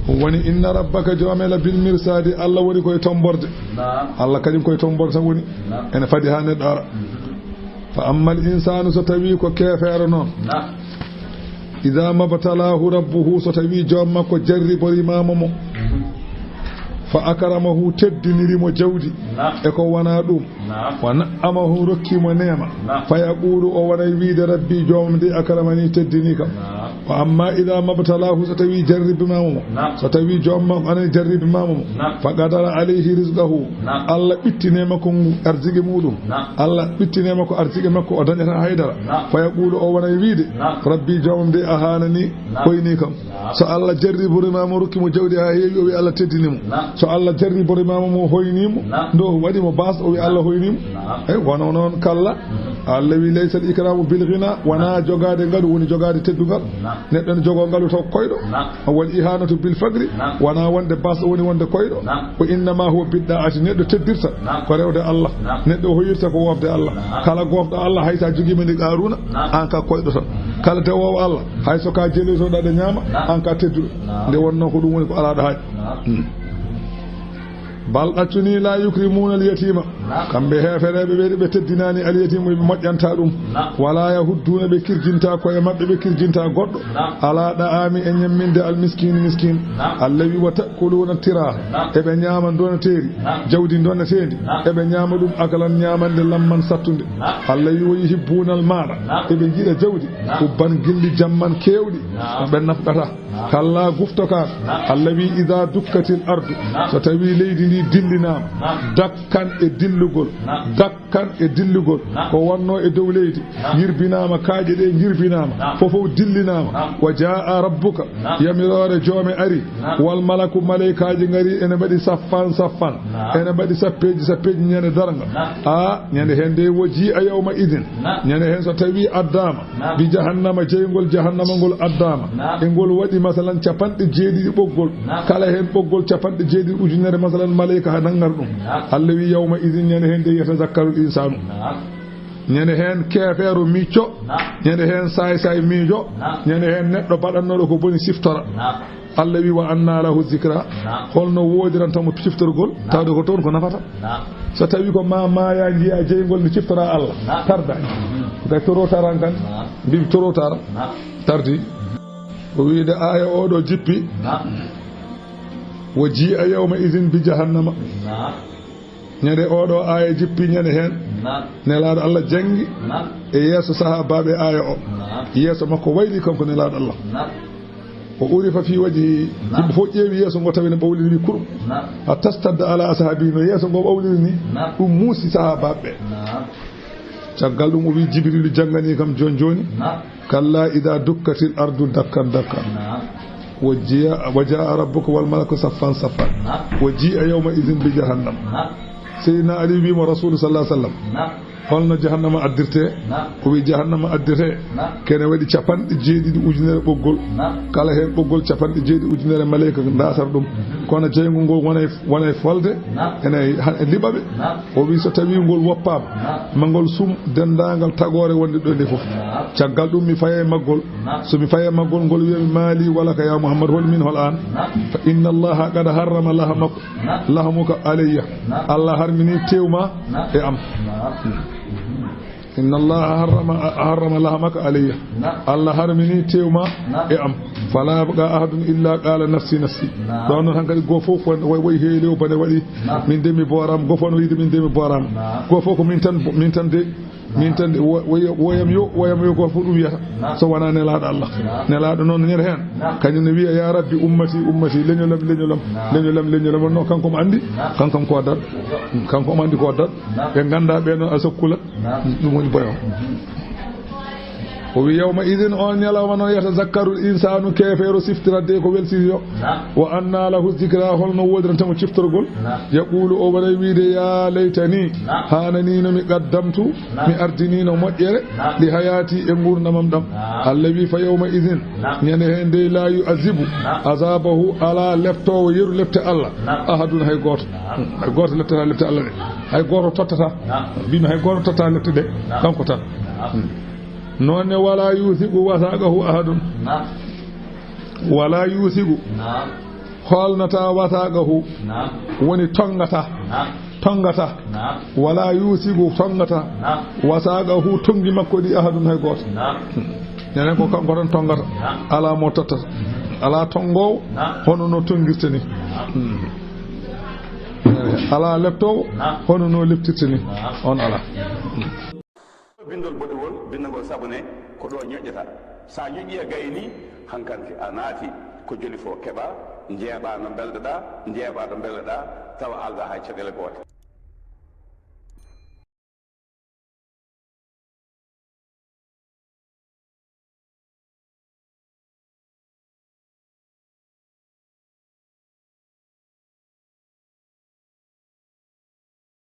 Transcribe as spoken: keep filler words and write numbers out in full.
Woni, inna rabbaka, joome la, bil mirsadi, Allah woni koye tomborde. Naam. Allah kañum koye tomborde tan woni. Naam. Ene fadi haa neɗɗo ara. Mhm. Fa ammal insaanu, so tawi ko keefeero noon. Naam. Ida mabtalahu rabbuhu, so tawi joom makko jarriborimaama mo. Mhm. Fa akramahu, teddiniri mo jawdi. Naam. E ko wonaa ɗum. Naam. Wa na'amahu, rokki mo neema. Naam. Fa yaqulu, o wonay wiide, rabbi, joomam de, akramani, teddini kam. Naam. Wa amma ida mabtalahu, so tawi jarribimaama mo. Naam. So tawi joom makko ana jarribimaama mo. Naam. Fa qadara alayhi rizqahu. Naam. Allah ɓittine makko ngu arziki muɗum. Naam. Allah ɓittine makko arziki makko, o dañata haydara. Naam. Fa yaqulu, o wonay wiide, naam, rabbi, joomam de, ahanani, naam, hoyni kam. Naam. So Allah jarriborimaama mo, rokki mo jawdi haa heewi, o wi Allah teddini mo. Naam. So Allah jarriborimaama mo, hoyni mo, naam, ndo waɗi mo baas, o wi Allah hoyni mo. Naam. Eyi, wano noon kalla. Mhm. Allah wi, laysa al ikramu bil ghina, wona jogaade ngalu woni jogaade teddungal. Naam. Neɗɗo ne jogoo ngalu taw koyɗo. Naam. Wal ihanatu bil faqri, naam, wona wonde baas woni wonde koyɗo. Naam. Wa innama huwa bid da'ati, neɗɗo teddirta, naam, ko rewde Allah. Naam. Neɗɗo hoyirta ko wofde Allah. Naam. Kala gofɗo Allah, hay sa jogiima ni Qaruna, naam, an ka koyɗo tan. Kala dewoowo Allah, hay so ka jeloytoɗo aɗa ñaama, naam, an ka tedduɗo. Naam. Nde wonnoo ko ɗum woni ko alaa ɗo haaɗi. Naam. Hmm. Bal ɗaccu ni, la yukrimuna al yatima. Naam. Kamɓe heefereeɓe ɓe, ɓe teddinaani al yatima, ɓe moƴƴanta ɗum. Naam. Wala yahudduna, ɓe kirjinta koye maɓɓe, ɓe kirjinta goɗɗo. Naam. Ala da'ami, e ñamminde al miskini, miskin. Naam. Allah wi, wa ta'kuluna tiraha. Naam. Eɓe ñaama ndonateeri. Naam. Jawdi ndonateendi. Naam. Eɓe ñaama ɗum akalan, ñaamande lamman sattunde. Naam. Allah wi, wa yuhibbuna al mala. Naam. Eɓe njiɗa jawdi. Naam. Hubban, gilli jamman keewɗi. Naam. Ɓe nafqata. Naam. Kalla, gufto ka. Naam. Allah wi, ida dukkatil ardu. Naam. So tawi leydi ndi dillinaama. Naam. Dakkan e dillugol. Naam. Dakkan e dillugol. Naam. Ko wonnoo e dow leydi. Naam. Yirbinaama, kaaƴe ɗe njirbinaama. Naam. Fofof dillinaama. Naam. Wa jaa rabbuka. Naam. Yamiroore joome ari. Naam. Wal malaku, maleykaaji ngari ene mbaɗi saffan saffan. Naam. Ene mbaɗi sappeeji sappeeji ñande darnga. Naam. A, ñande heen de, wa ji'a yawma idin. Naam. Ñande heen so tawi addaama. Naam. Bi jahannama, jeyngol jahannama ngol addaama. Naam. E ngol waɗi, masalan, capanɗe jeeɗiɗi ɓoggol. Naam. Kala heen ɓoggol capanɗe jeeɗiɗi ujunere, masalan, maleyka ha nangar ɗum. Naam. Allah wi, yawma idin, ñande heen de, yatazakkaru l insanu. Naam. Ñande heen keefeero micco. Naam. Ñande heen saay-saay miijo. Naam. Ñande heen neɗɗo baɗannooɗo ko boni siftora. Naam. Allah wi, wa anna lahu zikra. Naam. Holno woodiranta mo ciftorgol? Naam. Tawde ko toon ko nafata. Naam. So tawi ko ma maaya, njiya jeyngol ne ciftora Allah. Naam. Tarda. Mhm. Kay toro taran kan. Naam. Mbiɓe toro taran. Naam. Tardi. Ko wiide aaya oɗo jippi. Naam. Wa ji'a yawma idin bi jahannama. Naam. Ñande oɗo aaya jippi, ñande heen. Naam. Nelaaɗo Allah janngi. Naam. E yeeso sahaabaaɓe aaya o. Naam. Yeeso makko wayli kanko Nelaaɗo Allah. Naam. O urifa fi wajhi. Naam. Yimɓe fof ƴeewi yeeso ngo, tawi ne ɓawliri wi kurum. Naam. Hatta stadda ala ashabi, no yeeso ngo ɓawliri ni. Naam. Ɗum muusi sahaabaaɓe ɓe. Naam. Caggal ɗum o wi, Jibrilu janngani kam jooni jooni. Naam. Kalla ida dukkatil ardu dakkan dakkan. Naam. Wa ji'a, wa jaa rabbuka wal malaku saffan saffan. Naam. Wa ji'a yawma idin bi jahannam. Naam. Seydina Ali wi mo Rasulu sallallahu alaihi wasallam. Naam. Holno jahannama addirte? Naam. O wi, jahannama addirte. Naam. Kene waɗi capanɗe jeeɗiɗi ujunere ɓoggol. Naam. Kala heen ɓoggol capanɗe jeeɗiɗi ujunere maleyka ndatar ɗum. Mhm. Kono jeyngol ngol wonay, wonay folde. Naam. Ene ha-, liɓa ɓe. Naam. O wi, so tawi ngol woppaama, naam, ma ngol sum denndaangal tagoore wonde ɗo nde fof. Naam. Caggal ɗum mi faya e maggol. Naam. So mi faya e maggol, ngol wiya mi, maali walaka ya Muhammad, hol min, hol aan? Naam. Fa inna Allaha qad harrama lahamak-, naam, lahamuka alayya. Naam. Allah harmini teew ma, naam, e am. Naam. Inna Allaha harrama, harrama lahamaka alayya. Naam. Allah harmini teew ma, naam, e am. Fala yabqa ahadun illa qala nafsi nafsi. Naam. Ɗon noon hankadi goo fof ko way, way heelew bane waɗi. Naam. Min de mi booraama, goo fof no wiide min de mi booraama. Naam. Goo fof ko min tan, min tan de, min tan de, wo-, woya-, woyam yo, woyam yo, goo fof ɗum wiyata. Naam. So wonaa Nelaaɗo Allah. Naam. Nelaaɗo noon ñande heen. Naam. Kañum ne wiya, ya Rabbi, ummati, ummati, leñolam, leñolam, naam, leñolam, leñolam. Wonno kanko mo anndi, naam, kanko ko dad. Kanko mo anndi ko dad. Naam. Ɓe ngannda ɓe noon a sokkula. Naam. Ɗum woni boyo. Mhm. O wi, yawma idin, on ñalawma noon, yatazakkaru l insanu, keefeero siftirande ko welsiri o. Naam. Wa anna lahu zikra, holno woodiranta mo ciftorgol? Naam. Yaqulu, o waɗay wiide, ya laytani, naam, haananiino mi qaddamtu, naam, mi ardiniino moƴƴere, naam, li hayati, e nguurndamam ɗam. Naam. Allah wi, fa yawma idin, naam, ñande heen dey, la yu'azibu, naam, azabahu, alaa leftoowo yeru lepte Allah, naam, ahadun, hay gooto. Naam. Hay gooto leftata lepte Allah ɗe. Hay gooto tottata. Naam. Mbimi hay gooto tottata lepte ɗe. Naam. Kanko tan. Naam. Hmm. Noon ne, wala yusiqu wasaqahu ahadun. Naam. Wala yusiqu. Naam. Hoolnata wasaaqahu, woni tonngata, tonngata. Wala yusigu, tonngata, wasaaqahu, tonngi makko ɗi, ahadun, hay gooto. Enen ko kanko tan tonngata. Alaa mo tottata. Alaa tonngoowo hono no tonngirta ni. Alaa leptoowo hono no leptirta ni. On alaa. Binndol boɗewol, binndagol sabune, ko ɗo ñoƴƴata. Sa ñoƴƴi a gayni, hankanti a naati ko joli fo keɓa, njeeɓa no mbelɗoɗa, njeeɓa ɗo mbelɗoɗa, tawa alda hay caɗeele goote.